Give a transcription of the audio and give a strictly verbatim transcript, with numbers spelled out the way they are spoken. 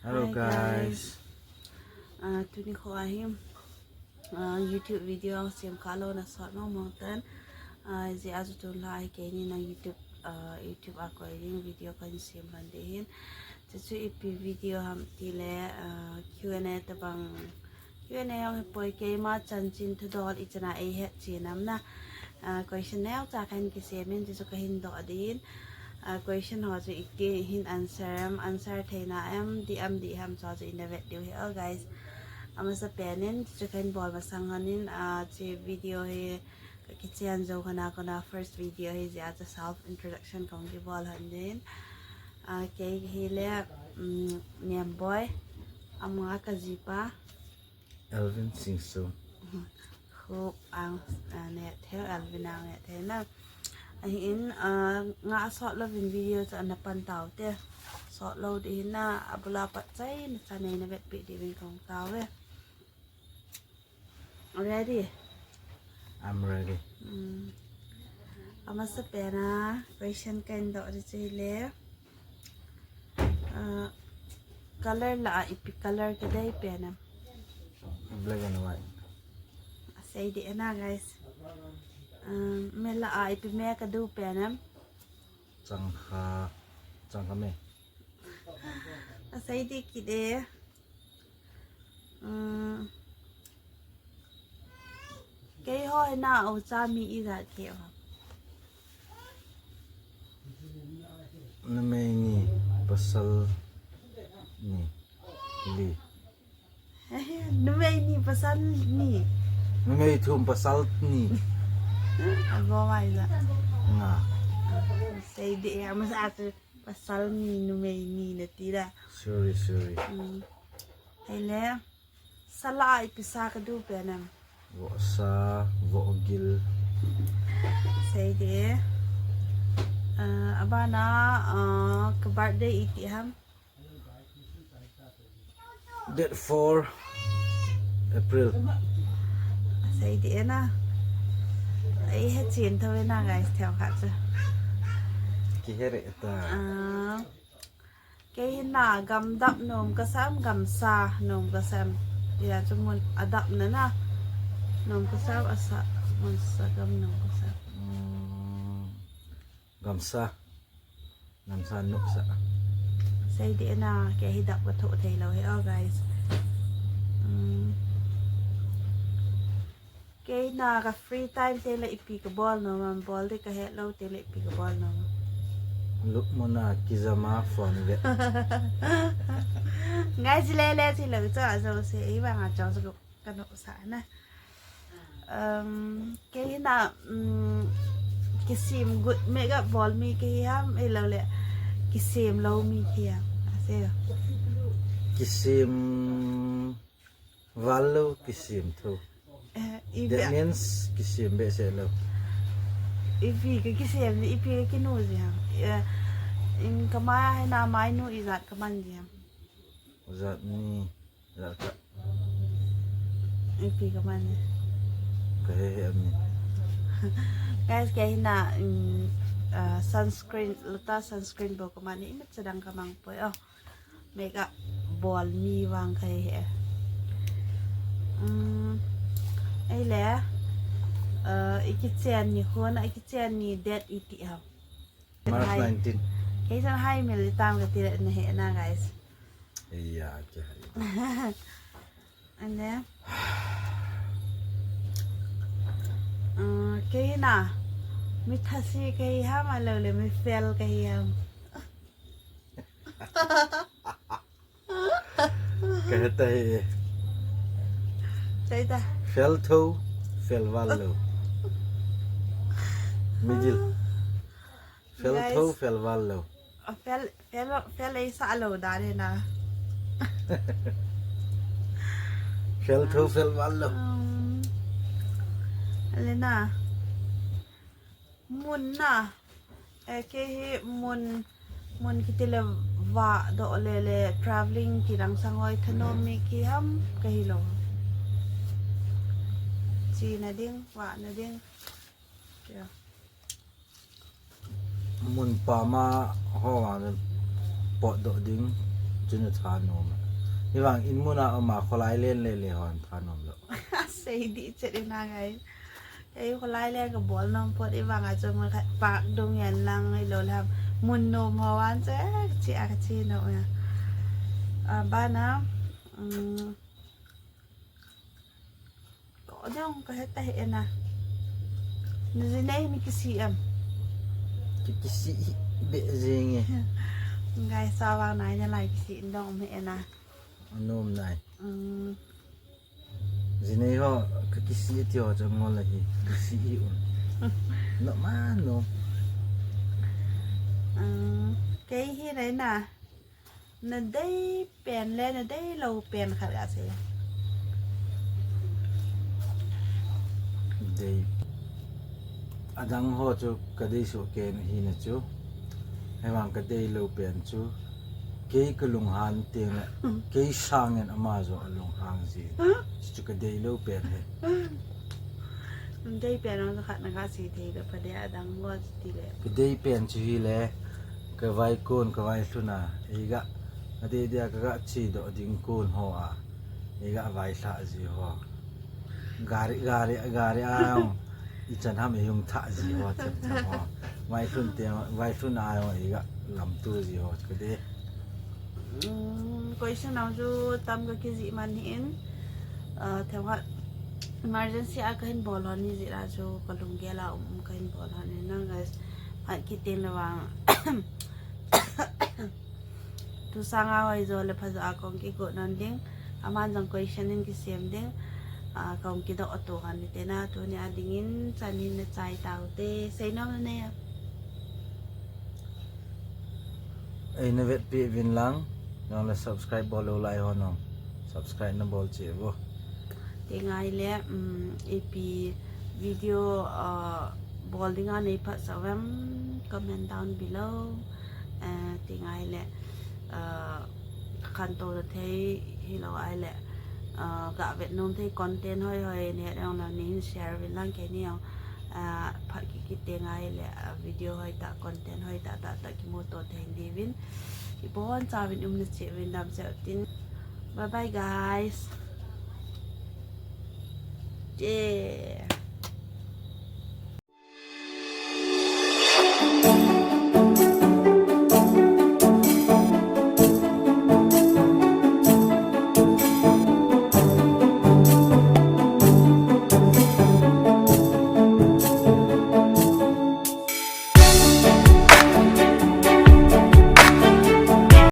Hello, guys. Ah, tuni kho ahi. Ah, YouTube video sem kha lou na sot mo mo tan. Ah, jeh a chu tun la hi keini na YouTube, ah, YouTube a koi ding video kan sem lhon ding ahin. Chuchu ipi video ham tile, ah, Q and A tabang Q and A jong hipoi, keima chanchin thudol ichan a eihet chen am na. Ah, question neocha kahin kisem in, chuchu kahin doh ding. Ah, question ho chu iti hin answer am, answer theina am, dih am dih ham chu chu ina vet diu ahi o guys. Amasa pen in, chuchu kahin bol masang lhon in, ah, hiche video hi kakichen jou kona kona first video ahi jeh a chu self introduction kahung kibol lhon ding. Ah, kei hile, um, Nemboi, ama kajipa. Alvin Singson. Khup ang, ah, neh thei, Alvin ang neh thei na. Ahin, ah, nga sot louvin video chu ana pan taute. Sot lou ding ahin na, abul a pat chai na cha nei na vetpi ding uvin kong tao ve. Ready? I'm ready. Hmm. Amasa pen a question kahin doh ding chu hile. Ah, color la a ipi color kadei pen am? Black and white. Asei ding ahi na, guys. Ah, me la a ipi me kadu pen am? Changkha, changkha me. Asei ding kit e. Um, keiho hi na ucha mi ijat keu ham? Numei ni, pasal ni, li. Numei ni, pasal ni. Numei thum, pasal ni. Abo mai la. Nga. Sei ding e, amasa chu pasal ni, numei ni nati da. Sorry, sorry. Hmm. Hile. Sa la a ipi sa kadu pen am? Vohsa, vohgil. Sei ding e. Ah, abana, ah, ka birthday iti ham? Date four April. Sei ding e na. Eihet chen thou ve na, guys, themkhat chu. Kihe re ta. Ah, kei hi na gam dap nom kasa am, gamsa nom kasa am? Hijeh chun mun adap na na nom kasa am, asa, mun sa gam nom kasa am? Hmm, gamsa. Gamsa nom kasa. Sei ding e na, kei hi dap kathoh thei lou ahi o, guys. Hmm. Kei na ka free time teng le ipi kabol nom am, bol ding kahet lou teng le ipi kabol nom am? Lupmon a kijam a phone ve. Ngai ji le le ji lou chu ajouse, ei vang a chong chu ka nom sa na. Um, kei hi na, um, kisem gut makeup bol mi kahi ham, ahilou le kisem lou mi kahi ham? Asei o. Kisem val lou, kisem thou. Eh, ipi That a- means kisem behseh lou. Ipi ka kisem, ipi ka kinu ji ham? Eh, in kamai a hi na mainu ijat kaman ji ham? Ijat ni, ijat khat. Ipi kaman ji? Kahe he ami. Guys, kei hi na, um, ah, sunscreen, Lotus sunscreen bou kaman, imat chadang kamang poi o. Makeup bol mi vang kahi he. Um, ahile, uh, i kichen ni khun, i kichen ni date iti ham? March nineteen. Kei chan hai mil tam kati le nahe na, guys. Iya, kihai. Ane. Uh, kei hi na, mi thase kahi ham, ahilou le mi fel kahi ham? Kahe ta hi. Sei ta. Fel thou, fel val lou. Middle. Fel thou, fel val lou. A fel, fel, fel ei sa lou dan hi na. Fel thou, fel val lou. Um, le na. Mun na. Eh, kei hi mun, mun kiti le vah doh le le travelling ti dang sang hoi thanom mi kahi ham, kahi lou. Chena ding, vahna ding. Kei a. Mun pam a ho a le potdoh ding. Chun a thanom. Hivang in muna ama kholai len le le hon thanom lo. Sei di chet ina ngai. Ei kholai le ka bol nom pot hivang a chun mun khat pak dung yan lang i lo lam. Mun nom ho wan che chi a chi no ya. A bana. Um, Ko dong ka heta he na. Ni ji nei ni kisi am. Ki kisi be jing e. Ngai sa wang nai na lai kisi dong me na. Anom nai. Mm. Ji nei ho ka kisi ti ho chang ngol la hi. Kisi i un. No ma no. Mm. Kei hi nai na. Na dei pen le na dei lo pen khat ga sei. Dei. Adang ho chu ka dei su ken hi na chu. Hevang ka dei lo pen chu. Kei ka lunghan teng le. Kei sangin ama jo a lunghang ji. Chu ka dei lo pen he. Dei pen ang khat na ka si thei da pa de adang ho ti le. Ka dei pen chu hi le. Ka vai kun, ka vai lhuna, eiga, adei dia ka ga chi do ding kun ho a, eiga vai lha ji ho. Gari, gari, gari a, i chan ham i hung tha ji ho, chan chan ho. Vai lhun te, vai lhun a ho, eiga lam tu ji ho, ka de. Mm, question ang chu tam ka ki ji man hi in, uh, themkhat emergency a ka hin bol hon ni ji la chu ka lunggel a um, um ka hin bol hon ni na guys. Phat kit teng le vang. Tu sanga hoi jo le pha jo a kong kigot non ding. Aman jong question in kisem ding. A, kong kidoh a tu han ni te na. Tuni a dingin chan hin na chai tau te. Sei nom na ne. Ei na vetpi vin lang. Nang le subscribe bol lo lai ho nong. Subscribe na bol che vo. Ti ngai le, um, ipi video, uh, bol dinga nei phat sa vem, comment down below. Uh, ti ngai le, uh, khantou na thei hi lo ai le, uh, ga vet nom thei content hoi hoi ne yong na nin share vin lang ke ni yong, uh, phat ki ki te ngai le, uh, video hoi ta content hoi ta ta ta ki mo to thei di vin. Ki bon cha vin um na che vin dam che tin. Bye bye guys. Yeah.